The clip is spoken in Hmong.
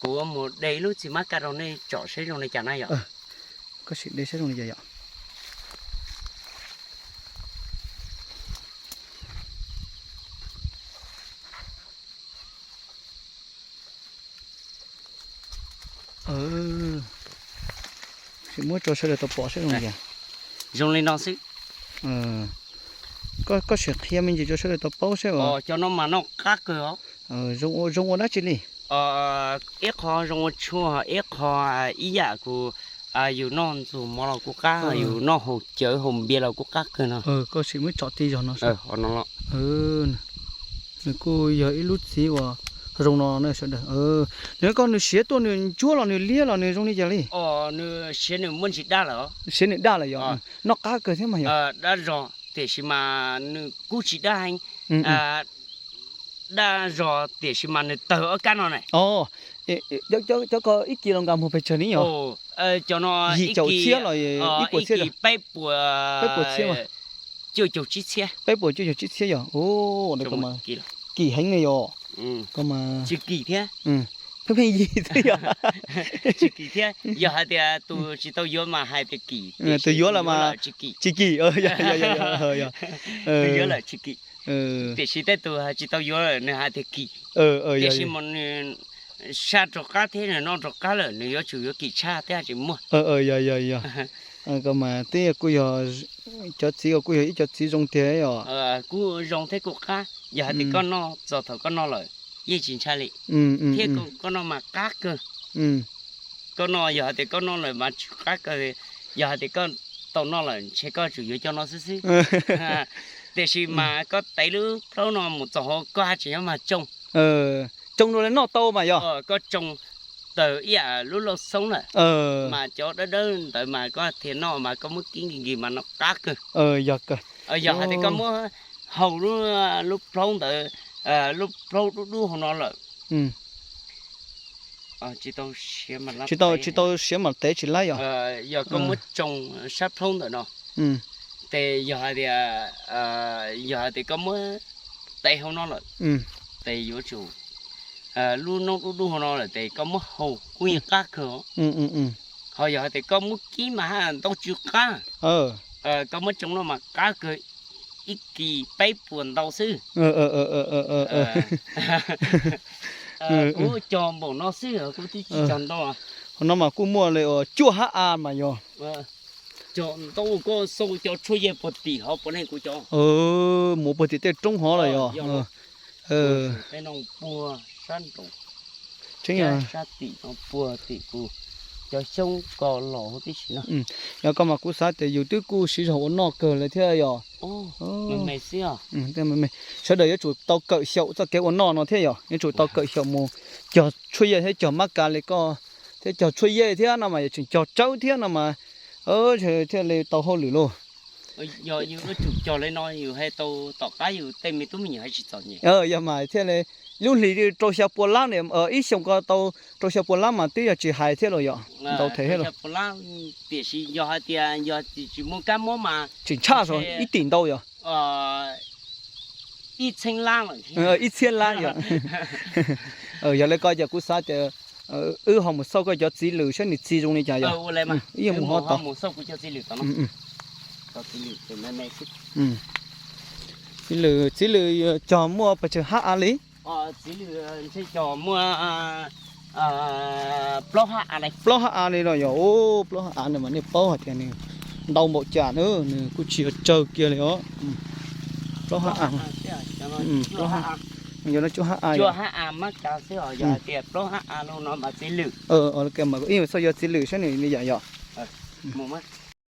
Kuv mus de ib lub txiv mab ka rau nej tsom seb zoo li cas na yom. Koj sim de seb zoo li cas yom. Sim muab tso sawv daws tau pom seb zoo li cas. Zoo li no xwb. Koj sim qhia me ntsis rau sawv daws tau paub seb. Cov no mas noj qab kawg os. Zoo ua dab tsi li? Ib qho zoo ua tshuaj, ib qho ib yam kuv, yus noj ntxuag mov los kuj qab, yus noj haus cawv haus npias los kuj qab kawg no. Koj sim muab tsom ti zog no. Nws kuj yog ib lub txiv uas zoo no na sawv daws. Nws koj nws siav tuaj nws ntsuab los nws liab los nws zoo li cas li? Nws siav nws muaj ntsis daj lawm. Siav nws daj lawm yog? Noj qab kawg thiab mas yog. Daj zog tiam sis mas nws kuj tsis daj heev. Daj zog tiam sis mas nws tawg ob kab no na. Cov ko ib kis los nkag muag pes tsawg ni yog? Cov no yim caum txhiab los ib puas txhiab? Peb puas txhiab mas. Cuaj caug tsib txhiab. Peb puas cuaj caug tsib txhiab yog? Kim heev li yog. Ko mas tsis kim thiab. Pheej pheej yig thiab yog. Tsis kim thiab, yog hais tias tus tsis tau yuav mas hais tias kim, tus yuav los mas tsis kim. Tsis kim, tus yuav lawm tsis kim. Tiam sis tej tus tsis tau yuav lawm nws hais tias kim. Tiam sis mas nws saj rov qab thiab nws noj rov qab lawm nws yuav tsum yuav kim tshaj thiab tsis muaj. Yog, yog, yog. Ko mas twb kuj yog cov txiv uas kuj yog ib co txiv zoo tiag yog. Kuj zoo thiab kuj qab, yog hais tias koj noj txog thaum koj noj lawm yeej tsis ntshai li. Thiab koj noj mas qab kawg. Koj noj yog hais tias koj noj lawm mas tsis qab kawg, yog hais tias koj tau noj lawm ntshe koj tsuas yuav coj noj xwb xwb. Tiam sis mas koj tev lub plaub no mus txog hauv koj haj tseem yuav mag tsoo. Tsoo rau li noj tau mas yog. Koj tsoo tawg ib yam lub lauj xoob lawm, mas cov dawb dawb ntawd mas koj thiaj noj mas koj muab kib nkig nkig mas noj qab kawg. Yog hais tias koj muab hau lub plaub ntawd, lub plaub dub dub hauv no lawm, tsis tau siav mam tev tsis laib yog. Yog koj muab tsoo sab plaub ntawm no, ces yog hais tias, yog hais tias koj muab tev hauv no lawm, ces yuav tsum, lub noob dub dub hauv no lawm ces koj muab hau kuj yeej qab kawg. Ho yog hais tias koj muab kib mas haj ntau tsw qab. Koj muab tsoo no mas qab kawg, ib kis peb puas ntau xwb. Kuv cog npaum no xwb kuv twb tsis cog ntau. Hauv no mas kuj muaj li cuaj hab a mas yog. Cog ntau koj xauj cov tshuaj yeg puag tim hov puav leej kuv cog. Mus puag tim tej roob hov lawm yog. Puag sab nraud, sab tim no puag tim kuv cov xyoob ko los huv tib si no. Yog koj mas kuv xav tias yus twb kuj siv zog ua noj kawg li thiab yog. Sawv daws yuav tsum tau kawm xyaum txoj kev ua noj no thiab yog, yuav tsum tau kawm xyaum mus cog tshuaj yej thiab cog mab kas li koj thiab cog tshuaj yej thiab no mas yuav tseem cog tsawb thiab no mas. Thiaj li tau hauj lwm lauj. Yog yus yuav tsum cog li no yus hais tau tom qab yus tej me tub me nyuam haj tsis txom nyem. Yog mas thiaj li lub hlis rau xya pua lab ne, ib xyoos ko tau rau xya pua lab mas twb yog tsis hais thiab los yog ntau them thiab los. Tiam sis yog hais tias yog tsis muaj kab mob mas tseem tshaj zog ib tim ntau yog. Ib txhiab lab yog. Yog li ko ces kuv xav tias wb ho mus xauj koj cov txiv lwm saib nws txi zoo li cas yog. Ib yam mus ho tau. Txiv lwm, txiv lwm cog muaj pes tsawg hab a li? Txiv lwm ntshe cog muaj plaub hab a li. Plaub hab a li los yog. Plaub hab a no mas nej paub hais tias nws ntau npaum cas na, nws kuj tsis yog tsawg kiag li os. Plaub hab a, yog no cuaj hab a, cuaj hab a mab kas xwb os, yog hais tias plaub hab a no mas txiv lwm. Ib yam xauj yog txiv lwm saib nws li yam yog.